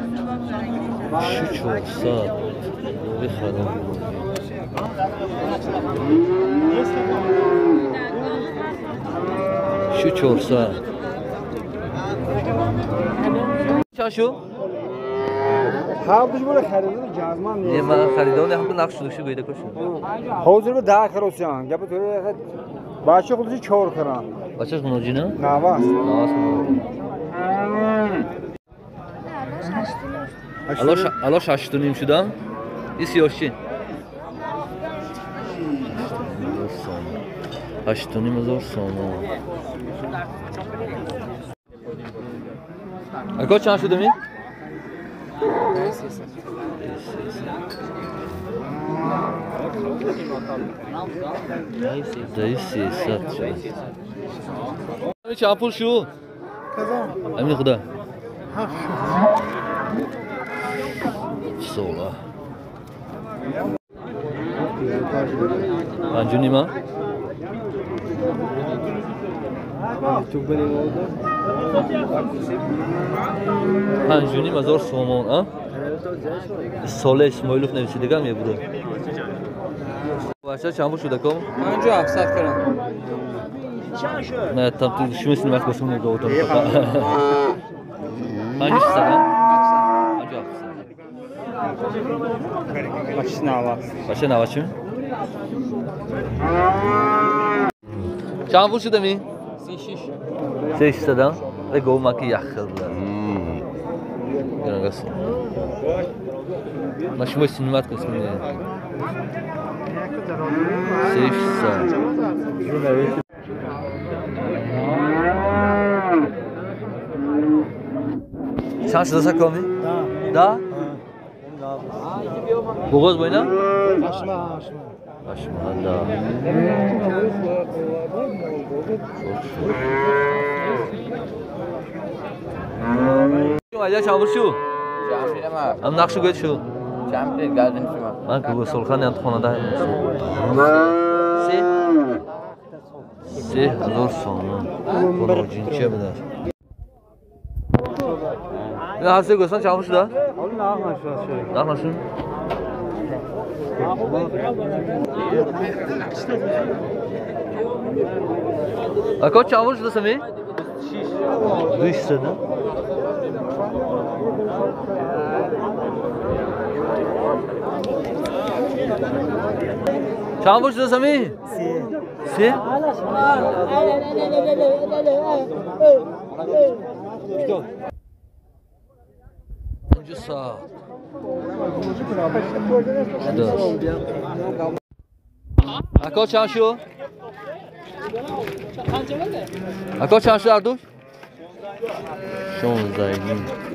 Шу 400 бихарам. Шу 400. Чанд шу? Ҳардуш бора харидани ҷазман Не, ман харидани ҳам нақш шудуши гӯйда кошу. Ҳозир ба 10 хиросян. Гапи тӯри бача худши 4 хиран. Бачаш муноҷина? Навас. Навас. Ало 8.5 шудам. Ис ёшчи? 8.5 ҳазор сомон. Ако чанд шудами? 300 шуд. Чанд пул шуд? Амин худо. Сола. 5.5? 5.5 ҳазор сомон, а? Соле Исмоилов нависидагам мебуро. Бача чанд пул шуд аком? 57 кирам. Не, там ту шумо снимать косум не говорю. 5600, а? 5700. Бача навад. Бача навад чӣ? Чанд пул шудами? 36. 3600, а? Э гов маки ях хел буда. Гирангас. Ма шумо снимать косум не. 600. Чанд шуда сакоми? Да. Буғоз бойна? Ашма, ашма. Ашма, да. Аҷа чанд пул шу? Ам нақшу гӯед шу. Ман гӯсолхани ам хонада. 3 ҳазор сомон. Худоҷинча будааст. Ҳар се гӯсфанд чанд пул шуда? Нарх нашуд? Ако чанд пул шуда сами? 200. Чанд пул шуда сами? Се? 500. Ако чанд шуд? Ако чанд шуд ардуш? 16.5.